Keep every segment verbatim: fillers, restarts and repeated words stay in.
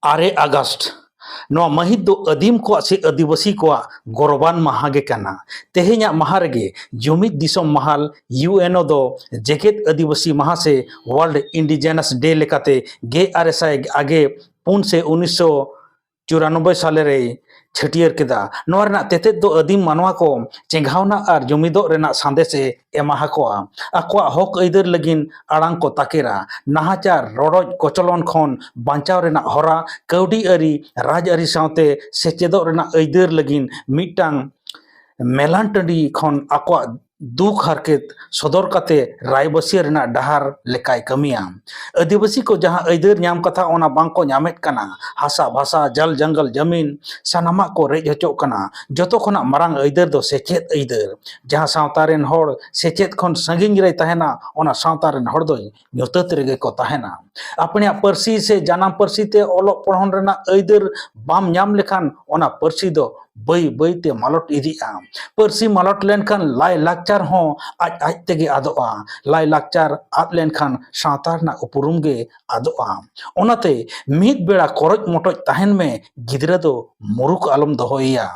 ᱟᱨᱮ August ᱱᱚᱣᱟ ᱢᱟᱹᱦᱤᱛ ᱫᱚ ᱟᱹᱫᱤᱢ ᱠᱚᱣᱟᱜ ᱥᱮ ᱟᱹᱫᱤᱵᱟᱹᱥᱤ ᱠᱚᱣᱟᱜ ᱜᱚᱨᱚᱵᱟᱱ ᱢᱟᱦᱟ ᱜᱮ ᱠᱟᱱᱟ᱾ ᱛᱮᱦᱮᱧᱟᱜ ᱢᱟᱦᱟ ᱨᱮᱜᱮ ᱡᱩᱢᱤᱫ ᱫᱤᱥᱚᱢ ᱢᱟᱦᱟᱞ ᱭᱩ ᱮᱱ ᱳ ᱫᱚ ᱡᱮᱜᱮᱛ ᱟᱹᱫᱤᱵᱟᱹᱥᱤ ᱢᱟᱦᱟ ᱥᱮ ᱣᱟᱨᱞᱰ ᱤᱱᱰᱤᱡᱮᱱᱟᱥ ᱰᱮ ᱞᱮᱠᱟᱛᱮ ᱜᱮᱞ ᱟᱨᱮ ᱥᱟᱭ ᱟᱜᱮ ᱯᱩᱱ ᱥᱮ ᱩᱱᱤᱥᱥᱚ ᱪᱩᱨᱟᱱᱚᱵᱵᱳᱭ ᱥᱟᱞᱮ ᱨᱮᱭ ᱪᱷᱟᱹᱴᱭᱟᱹᱨ ᱠᱮᱫᱟ᱾ ᱱᱚᱣᱟ ᱨᱮᱱᱟᱜ ᱛᱮᱛᱮᱫ ᱫᱚ ᱟᱹᱫᱤᱢ ᱢᱟᱱᱣᱟ ᱠᱚ ᱪᱮᱸᱜᱷᱟᱣᱱᱟ ᱟᱨ ᱡᱩᱢᱤᱫᱚᱜ ᱨᱮᱱᱟᱜ ᱥᱟᱸᱫᱮᱥ ᱮ ᱮᱢᱟ ᱟᱠᱚᱣᱟ᱾ ᱟᱠᱚᱣᱟᱜ ᱦᱚᱠ ᱟᱹᱭᱫᱟᱹᱨ ᱞᱟᱹᱜᱤᱫ ᱟᱲᱟᱝ ᱠᱚ ᱛᱟᱠᱮᱨᱟ᱾ ᱱᱟᱦᱟᱪᱟᱨ, ᱨᱚᱰᱚᱡ, ᱠᱚᱪᱞᱚᱱ ᱠᱷᱚᱱ ᱵᱟᱧᱪᱟᱣ ᱨᱮᱱᱟᱜ ᱦᱚᱨᱟ, ᱠᱟᱹᱣᱰᱤ ᱟᱹᱨᱤ, ᱨᱟᱡᱽᱟᱹᱨᱤ ᱥᱟᱶᱛᱮ ᱥᱮᱪᱮᱫᱚᱜ ᱨᱮᱱᱟᱜ ᱟᱹᱭᱫᱟᱹᱨ ᱞᱟᱹᱜᱤᱫ ᱢᱤᱫᱴᱟᱝ ᱢᱮᱞᱟᱱ ᱴᱟᱺᱰᱤ ᱠᱷᱚᱱ ᱟᱠᱚᱣᱟᱜ ᱫᱩᱠ ᱦᱟᱨᱠᱮᱛ ᱥᱚᱫᱚᱨ ᱠᱟᱛᱮ ᱨᱟᱭᱵᱟᱹᱥᱤᱭᱟᱹ ᱨᱮᱱᱟᱜ ᱰᱟᱦᱟᱨ ᱞᱮᱠᱟᱭ ᱠᱟᱹᱢᱤᱭᱟ᱾ ᱟᱹᱫᱤᱵᱟᱹᱥᱤ ᱠᱚ ᱡᱟᱦᱟᱸ ᱟᱹᱭᱫᱟᱹᱨ ᱧᱟᱢ ᱠᱟᱛᱷᱟ ᱚᱱᱟ ᱵᱟᱝ ᱠᱚ ᱧᱟᱢᱮᱫ ᱠᱟᱱᱟ᱾ ᱦᱟᱥᱟ ᱵᱷᱟᱥᱟ, ᱡᱟᱞ ᱡᱟᱝᱜᱚᱞ ᱡᱟᱹᱢᱤᱱ ᱥᱟᱱᱟᱢᱟᱜ ᱠᱚ ᱨᱮᱡ ᱦᱚᱪᱚᱜ ᱠᱟᱱᱟ᱾ ᱡᱚᱛᱚ ᱠᱷᱚᱱᱟᱜ ᱢᱟᱨᱟᱝ ᱟᱹᱭᱫᱟᱹᱨ ᱫᱚ ᱥᱮᱪᱮᱫ ᱟᱹᱭᱫᱟᱹᱨ᱾ ᱡᱟᱦᱟᱸ ᱥᱟᱶᱛᱟ ᱨᱮᱱ ᱦᱚᱲ ᱥᱮᱪᱮᱫ ᱠᱷᱚᱱ ᱥᱟᱺᱜᱤᱧ ᱨᱮᱭ ᱛᱟᱦᱮᱱᱟ, ᱚᱱᱟ ᱥᱟᱶᱛᱟ ᱨᱮᱱ ᱦᱚᱲ ᱫᱚ ᱧᱩᱛᱟᱹᱛ ᱨᱮᱜᱮ ᱠᱚ ᱛᱟᱦᱮᱱᱟ᱾ ᱟᱯᱱᱮᱭᱟᱜ ᱯᱟᱹᱨᱥᱤ ᱥᱮ ᱡᱟᱱᱟᱢ ᱯᱟᱹᱨᱥᱤ ᱛᱮ ᱚᱞᱚᱜ ᱯᱚᱲᱦᱚᱱ ᱨᱮᱱᱟᱜ ᱟᱹᱭᱫᱟᱹᱨ ᱵᱟᱢ ᱧᱟᱢ ᱞᱮᱠᱷᱟᱱ ᱚᱱᱟ ᱯᱟᱹᱨᱥᱤ ᱫᱚ ᱵᱟᱹᱭ ᱵᱟᱹᱭ ᱛᱮ ᱢᱟᱞᱚᱴ ᱤᱫᱤᱜᱼᱟ᱾ ᱯᱟᱹᱨᱥᱤ ᱢᱟᱞᱚᱴ ᱞᱮᱱᱠᱷᱟᱱ ᱞᱟᱭ ᱞᱟᱠᱪᱟᱨ ᱦᱚᱸ ᱟᱡ ᱟᱡ ᱛᱮᱜᱮ ᱟᱫᱚᱜᱼᱟ᱾ ᱞᱟᱭ ᱞᱟᱠᱪᱟᱨ ᱟᱫ ᱞᱮᱱᱠᱷᱟᱱ ᱥᱟᱶᱛᱟ ᱨᱮᱱᱟᱜ ᱩᱯᱨᱩᱢ ᱜᱮ ᱟᱫᱚᱜᱼᱟ᱾ ᱚᱱᱟᱛᱮ ᱢᱤᱫ ᱵᱮᱲᱟ ᱠᱚᱨᱚᱡ ᱢᱚᱴᱚᱡ ᱛᱟᱦᱮᱱ ᱢᱮ, ᱜᱤᱫᱽᱨᱟᱹ ᱫᱚ ᱢᱩᱨᱩᱠ ᱟᱞᱚᱢ ᱫᱚᱦᱚᱭᱮᱭᱟ᱾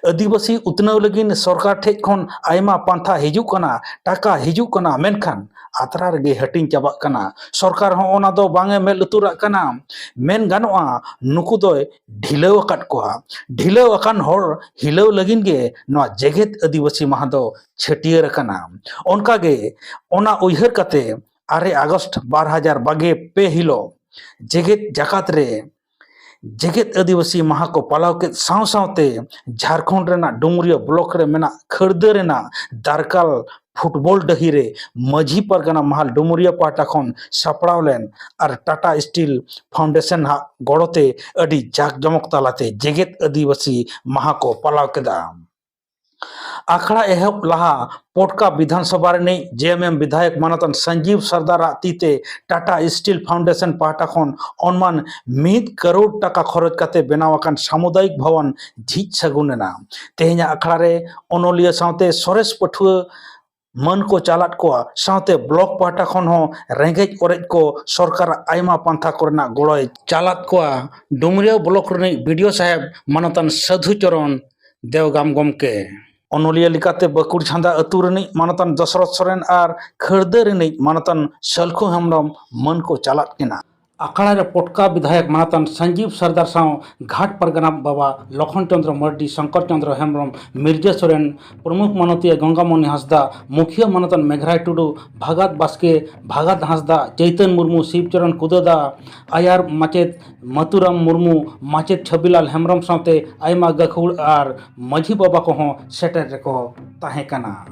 ᱟᱹᱫᱤᱵᱟᱹᱥᱤ ᱩᱛᱱᱟᱹᱣ ᱞᱟᱹᱜᱤᱫ ᱥᱚᱨᱠᱟᱨ ᱴᱷᱮᱡ ᱠᱷᱚᱱ ᱟᱭᱢᱟ ᱯᱟᱱᱛᱷᱟ ᱦᱤᱡᱩᱜ ᱠᱟᱱᱟ, ᱴᱟᱠᱟ ᱦᱤᱡᱩᱜ ᱠᱟᱱᱟ, ᱢᱮᱱᱠᱷᱟᱱ ᱟᱛᱨᱟ ᱨᱮᱜᱮ ᱦᱟᱹᱴᱤᱧ ᱪᱟᱵᱟᱜ ᱠᱟᱱᱟ᱾ ᱥᱚᱨᱠᱟᱨ ᱦᱚᱸ ᱚᱱᱟ ᱫᱚ ᱵᱟᱝ ᱮ ᱢᱮᱫ ᱞᱩᱛᱩᱨᱟᱜ ᱠᱟᱱᱟ᱾ ᱢᱮᱱ ᱜᱟᱱᱚᱜᱼᱟ, ᱱᱩᱠᱩ ᱫᱚᱭ ᱰᱷᱤᱞᱟᱹᱣ ᱟᱠᱟᱫ ᱠᱚᱣᱟ᱾ ᱰᱷᱤᱞᱟᱹᱣ ᱟᱠᱟᱱ ᱦᱚᱲ ᱦᱤᱞᱟᱹᱣ ᱞᱟᱹᱜᱤᱫ ᱜᱮ ᱱᱚᱣᱟ ᱡᱮᱜᱮᱛ ᱟᱹᱫᱤᱵᱟᱹᱥᱤ ᱢᱟᱦᱟ ᱫᱚ ᱪᱷᱟᱹᱴᱭᱟᱹᱨ ᱟᱠᱟᱱᱟ᱾ ᱚᱱᱠᱟᱜᱮ ᱚᱱᱟ ᱩᱭᱦᱟᱹᱨ ᱠᱟᱛᱮ ᱟᱨᱮ ᱟᱜᱚᱥᱴ ᱵᱟᱨ ᱦᱟᱡᱟᱨ ᱵᱟᱜᱮ ᱯᱮ ᱦᱤᱞᱳᱜ ᱡᱮᱜᱮᱛ ᱡᱟᱠᱟᱛ ᱨᱮ ᱡᱮᱜᱮᱛ ᱟᱹᱫᱤᱵᱟᱹᱥᱤ ᱢᱟᱦᱟ ᱠᱚ ᱯᱟᱞᱟᱣ ᱠᱮᱫ ᱥᱟᱶ ᱥᱟᱶᱛᱮ ᱡᱷᱟᱲᱠᱷᱚᱸᱰ ᱨᱮᱱᱟᱜ ᱰᱩᱢᱩᱨᱤᱭᱟᱹ ᱵᱞᱚᱠ ᱨᱮ ᱢᱮᱱᱟᱜ ᱠᱷᱟᱹᱲᱫᱟᱹ ᱨᱮᱱᱟᱜ ᱫᱟᱨᱠᱟᱞ ᱯᱷᱩᱴᱵᱚᱞ ᱰᱟᱹᱦᱤ ᱨᱮ ᱢᱟᱹᱡᱷᱤ ᱯᱟᱨᱜᱟᱱᱟ ᱢᱟᱦᱟᱞ ᱰᱩᱢᱩᱨᱤᱭᱟᱹ ᱯᱟᱦᱴᱟ ᱠᱷᱚᱱ ᱥᱟᱯᱲᱟᱣ ᱞᱮᱱ ᱟᱨ ᱴᱟᱴᱟ ᱥᱴᱤᱞ ᱯᱷᱟᱣᱩᱱᱰᱮᱥᱚᱱ ᱦᱟᱜ ᱜᱚᱲᱚᱛᱮ ᱟᱹᱰᱤ ᱡᱟᱠ ᱡᱚᱢᱚᱠ ᱛᱟᱞᱟᱛᱮ ᱡᱮᱜᱮᱛ ᱟᱹᱫᱤᱵᱟᱹᱥᱤ ᱢᱟᱦᱟ ᱠᱚ ᱯᱟᱞᱟᱣ ᱠᱮᱫᱟ᱾ ᱟᱠᱷᱲᱟ ᱮᱦᱚᱵ ᱞᱟᱦᱟ ᱯᱚᱴᱠᱟ ᱵᱤᱫᱷᱟᱱ ᱥᱚᱵᱷᱟ ᱨᱤᱱᱤᱡ ᱡᱮ ᱮᱢ ᱮᱢ ᱵᱤᱫᱷᱟᱭᱚᱠ ᱢᱟᱱᱚᱛᱟᱱ ᱥᱚᱧᱡᱤᱵᱽ ᱥᱚᱨᱫᱟᱨᱟᱜ ᱛᱤᱛᱮ ᱴᱟᱴᱟ ᱥᱴᱤᱞ ᱯᱷᱟᱣᱩᱱᱰᱮᱥᱚᱱ ᱯᱟᱦᱴᱟ ᱠᱷᱚᱱ ᱚᱱᱢᱟᱱ ᱢᱤᱫ ᱠᱟᱨᱳᱲ ᱴᱟᱠᱟ ᱠᱷᱚᱨᱚᱪ ᱠᱟᱛᱮ ᱵᱮᱱᱟᱣ ᱟᱠᱟᱱ ᱥᱟᱢᱩᱫᱟᱭᱤᱠ ᱵᱷᱚᱵᱚᱱ ᱡᱷᱤᱡ ᱥᱟᱹᱜᱩᱱ ᱮᱱᱟ᱾ ᱛᱮᱦᱮᱧᱟᱜ ᱟᱠᱷᱲᱟ ᱨᱮ ᱚᱱᱚᱞᱤᱭᱟᱹ ᱥᱟᱶᱛᱮ ᱥᱚᱨᱮᱥ ᱯᱟᱹᱴᱷᱩᱣᱟᱹ ᱢᱟᱹᱱ ᱠᱚ ᱪᱟᱞᱟᱫ ᱠᱚᱣᱟ᱾ ᱥᱟᱶᱛᱮ ᱵᱞᱚᱠ ᱯᱟᱦᱴᱟ ᱠᱷᱚᱱ ᱦᱚᱸ ᱨᱮᱸᱜᱮᱡ ᱚᱨᱮᱡ ᱠᱚ ᱥᱚᱨᱠᱟᱨᱟᱜ ᱟᱭᱢᱟ ᱯᱟᱱᱛᱷᱟ ᱠᱚᱨᱮᱱᱟᱜ ᱜᱚᱲᱚᱭ ᱪᱟᱞᱟᱫ ᱠᱚᱣᱟ᱾ ᱰᱩᱢᱨᱤᱭᱟᱹ ᱵᱞᱚᱠ ᱨᱤᱱᱤᱡ ᱵᱤ ᱰᱤ ᱳ ᱥᱟᱦᱮᱵᱽ ᱢᱟᱱᱚᱛᱟᱱ ᱥᱟᱹᱫᱷᱩ ᱪᱚᱨᱚᱱ ᱫᱮᱣᱜᱟᱢ ᱜᱚᱢᱠᱮ᱾ ᱚᱱᱚᱞᱤᱭᱟᱹ ᱞᱮᱠᱟᱛᱮ ᱵᱟᱹᱠᱩᱲ ᱡᱷᱟᱸᱫᱟ ᱟᱹᱛᱩ ᱨᱤᱱᱤᱡ ᱢᱟᱱᱚᱛᱟᱱ ᱫᱚᱥᱨᱚᱛᱷ ᱥᱚᱨᱮᱱ ᱟᱨ ᱠᱷᱟᱹᱲᱫᱟᱹ ᱨᱤᱱᱤᱡ ᱢᱟᱱᱚᱛᱟᱱ ᱥᱟᱹᱞᱠᱷᱩ ᱦᱮᱢᱵᱽᱨᱚᱢ ᱢᱟᱹᱱ ᱠᱚ ᱪᱟᱞᱟᱫ ᱠᱤᱱᱟ᱾ ᱟᱠᱷᱲᱟ ᱨᱮ ᱯᱚᱴᱠᱟ ᱵᱤᱫᱷᱟᱭᱚᱠ ᱢᱟᱱᱚᱛᱟᱱ ᱥᱟᱧᱡᱤᱵᱽ ᱥᱟᱨᱫᱟᱨ ᱥᱟᱶ ᱜᱷᱟᱴ ᱯᱟᱨᱜᱟᱱᱟ ᱵᱟᱵᱟ ᱞᱚᱠᱷᱚᱱ ᱪᱚᱸᱫᱽᱨᱚ ᱢᱟᱨᱰᱤ, ᱥᱚᱝᱠᱚᱨ ᱪᱚᱸᱫᱽᱨᱚ ᱦᱮᱢᱵᱽᱨᱚᱢ, ᱢᱤᱨᱡᱟᱹ ᱥᱚᱨᱮᱱ, ᱯᱨᱚᱢᱩᱠᱷ ᱢᱟᱱᱚᱛᱤᱭᱟᱹ ᱜᱚᱝᱜᱟᱢᱚᱱᱤ ᱦᱟᱸᱥᱫᱟ, ᱢᱩᱠᱷᱤᱭᱟᱹ ᱢᱟᱱᱚᱛᱟᱱ ᱢᱮᱜᱷᱨᱟᱭ ᱴᱩᱰᱩ, ᱵᱷᱟᱜᱟᱛ ᱵᱟᱥᱠᱮ, ᱵᱷᱟᱜᱟᱛ ᱦᱟᱸᱥᱫᱟ, ᱪᱳᱭᱛᱚᱱ ᱢᱩᱨᱢᱩ, ᱥᱤᱵᱽᱪᱚᱨᱚᱱ ᱠᱩᱫᱟᱹᱫᱟ, ᱟᱭᱟᱨ ᱢᱟᱪᱮᱛ ᱢᱟᱛᱩᱨᱟᱢ ᱢᱩᱨᱢᱩ, ᱢᱟᱪᱮᱛ ᱪᱷᱚᱵᱤᱞᱟᱞ ᱦᱮᱢᱵᱽᱨᱚᱢ ᱥᱟᱶᱛᱮ ᱟᱭᱢᱟ ᱜᱟᱹᱠᱷᱩᱲ ᱟᱨ ᱢᱟᱹᱡᱷᱤ ᱵᱟᱵᱟ ᱠᱚᱦᱚᱸ ᱥᱮᱴᱮᱨ ᱨᱮᱠᱚ ᱛᱟᱦᱮᱸ ᱠᱟᱱᱟ᱾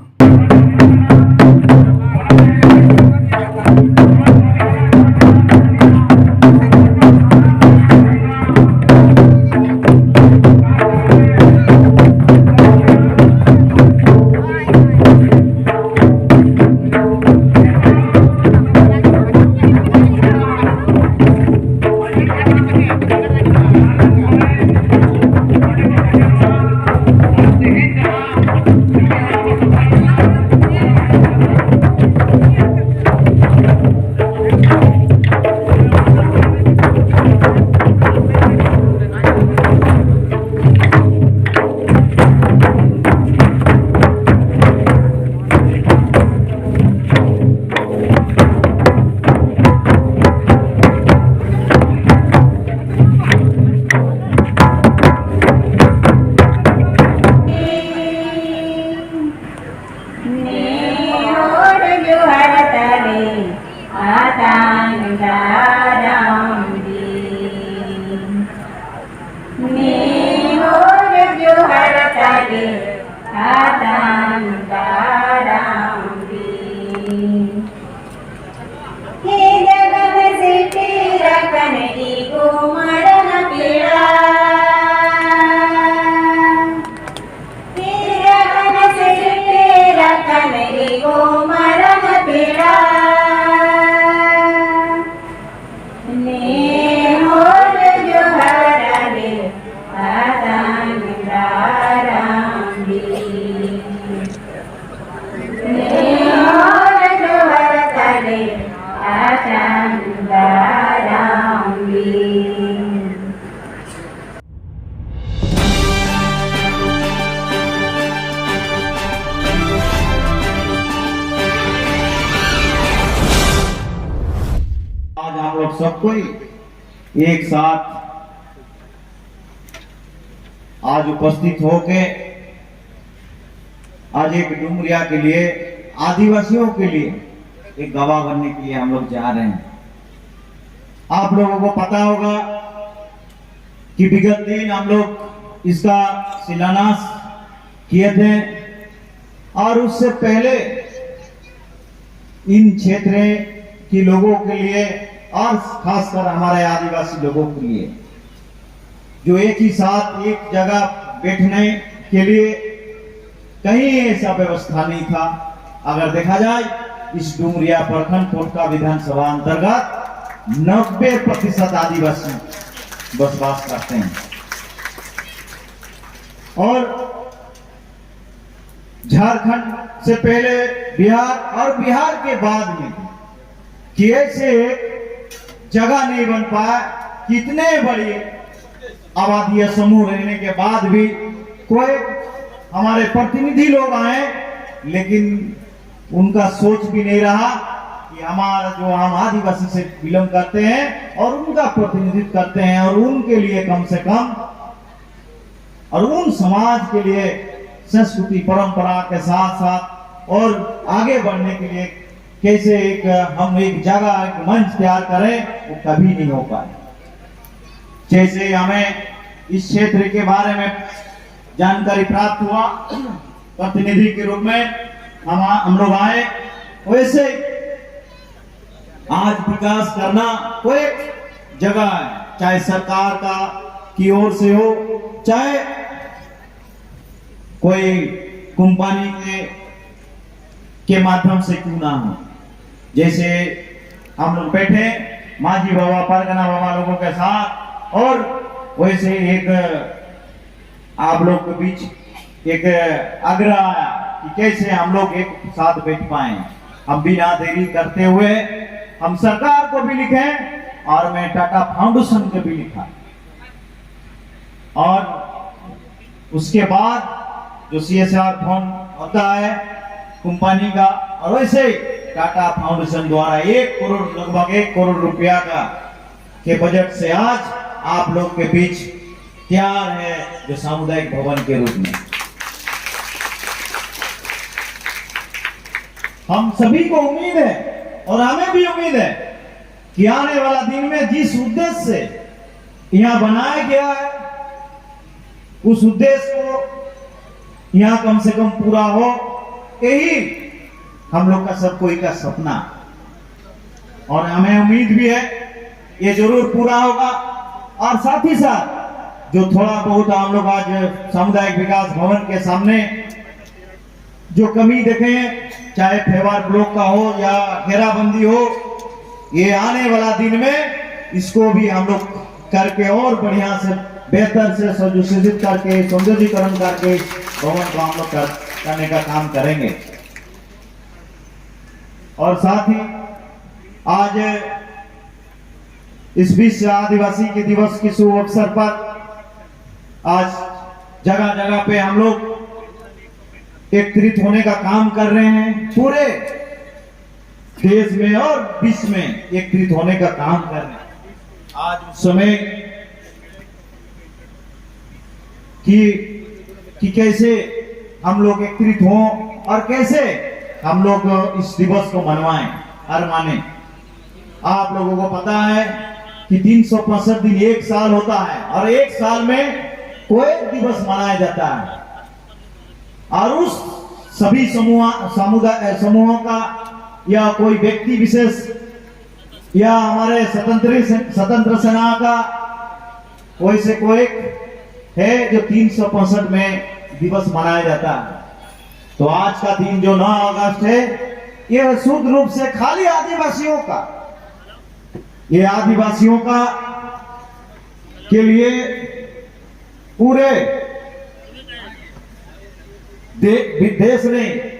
ᱱᱮᱦᱚᱨ ᱡᱚᱦᱟᱨ ᱛᱟᱞᱮ ᱟᱛᱟᱝ ᱫᱟᱨᱟᱢ ᱫᱤᱱ᱾ ᱱᱮᱦᱚᱨ ᱡᱚᱦᱟᱨ ᱛᱟᱞᱮ ᱟᱛᱟᱝ ᱫᱟᱨᱟᱢ ᱫᱤᱱ᱾ ᱦᱮᱡ ᱟᱠᱟᱱ ᱥᱮᱴᱮᱨ ᱟᱠᱟᱱ ᱤᱜᱚ ᱢᱟᱨᱟᱝ ᱯᱮᱲᱟ᱾ ᱦᱮᱡ ᱟᱠᱟᱱ ᱥᱮᱴᱮᱨ ᱟᱠᱟᱱ ᱤᱜᱚ ᱢᱟᱨᱟᱝ ᱯᱮᱲᱟ᱾ ᱱᱮᱦᱚᱨ ᱡᱚᱦᱟᱨ ᱟᱞᱮ सबको एक साथ आज उपस्थित होके आज एक डुमरिया के लिए, आदिवासियों के लिए एक गवाह बनने के लिए हम लोग जा रहे हैं। आप लोगों को पता होगा कि विगत दिन हम लोग इसका शिलान्यास किए थे और उससे पहले इन क्षेत्र के लोगों के लिए और खासकर हमारे आदिवासी लोगों के लिए जो एक ही साथ एक जगह बैठने के लिए कहीं ऐसा व्यवस्था नहीं था। अगर देखा जाए, इस डुमरिया प्रखंड पोटका विधानसभा अंतर्गत नब्बे प्रतिशत आदिवासी बसवास करते हैं और झारखंड से पहले बिहार और बिहार के बाद में कैसे जगह नहीं बन पाया, कितने बड़ी आबादी या समूह रहने के बाद भी कोई हमारे प्रतिनिधि लोग आए, लेकिन उनका सोच भी नहीं रहा कि हमारा जो हम आदिवासी से बिलोंग करते हैं और उनका प्रतिनिधित्व करते हैं और उनके लिए कम से कम और उन समाज के लिए संस्कृति परंपरा के साथ साथ और आगे बढ़ने के लिए कैसे एक हम एक जगह एक मंच तैयार करें, वो कभी नहीं हो पाए। जैसे हमें इस क्षेत्र के बारे में जानकारी प्राप्त हुआ, प्रतिनिधि के रूप में हम हम लोग आए, वैसे आज विकास करना कोई जगह है, चाहे सरकार का की ओर से हो, चाहे कोई कंपनी के के माध्यम से क्यों ना हो। जैसे हम लोग बैठे माझी बाबा, परगना बाबा लोगों के साथ, और वैसे एक आप लोग के बीच एक आग्रह आया कि कैसे हम लोग एक साथ बैठ पाए। हम बिना देरी करते हुए हम सरकार को भी लिखे और मैं टाटा फाउंडेशन को भी लिखा और उसके बाद जो सीएसआर फंड होता है कंपनी का, और वैसे ही टाटा फाउंडेशन द्वारा एक करोड़, लगभग एक करोड़ रुपया का के बजट से आज आप लोग के बीच तैयार है, जो सामुदायिक भवन के रूप में हम सभी को उम्मीद है और हमें भी उम्मीद है कि आने वाला दिन में जिस उद्देश्य से यहाँ बनाया गया है, उस उद्देश्य को यहाँ कम से कम पूरा हो, यही हम लोग का, सब कोई का सपना। और हमें उम्मीद भी है ये जरूर पूरा होगा। और साथ ही साथ जो थोड़ा बहुत हम लोग आज सामुदायिक विकास भवन के सामने जो कमी देखे, चाहे फेवर ब्लॉक का हो या घेराबंदी हो, ये आने वाला दिन में इसको भी हम लोग करके और बढ़िया से, बेहतर से सुसज्जित करके, सौंदर्यीकरण करके भवन को हम लोग कर, करने का काम करेंगे। और साथ ही आज इस विश्व आदिवासी के दिवस के शुभ अवसर पर आज जगह जगह पे हम लोग एकत्रित होने का काम कर रहे हैं, पूरे देश में और विश्व में एकत्रित होने का काम कर रहे हैं। आज उस समय कि कि कैसे हम लोग एकत्रित हों और कैसे हम लोग इस दिवस को मनवाएं और माने। आप लोगों को पता है कि तीन सौ पैंसठ दिन एक साल होता है और एक साल में कोई दिवस मनाया जाता है। और उस सभी समूह, समुदाय, समूहों का या कोई व्यक्ति विशेष या हमारे स्वतंत्र से, स्वतंत्र सेना का कोई से कोई है जो तीन सौ पैंसठ में दिवस मनाया जाता है। तो आज का दिन जो नौ अगस्त है, यह शुद्ध रूप से खाली आदिवासियों का, ये आदिवासियों का के लिए पूरे दे, विदेश में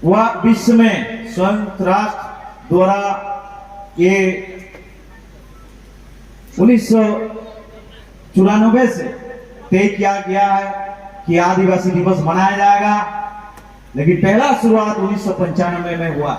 व विश्व में संयुक्त राष्ट्र द्वारा ये उन्नीस सौ चौरानबे से तय किया गया है कि आदिवासी दिवस मनाया जाएगा। लेकिन पहला शुरुआत उन्नीस सौ पंचानवे में हुआ।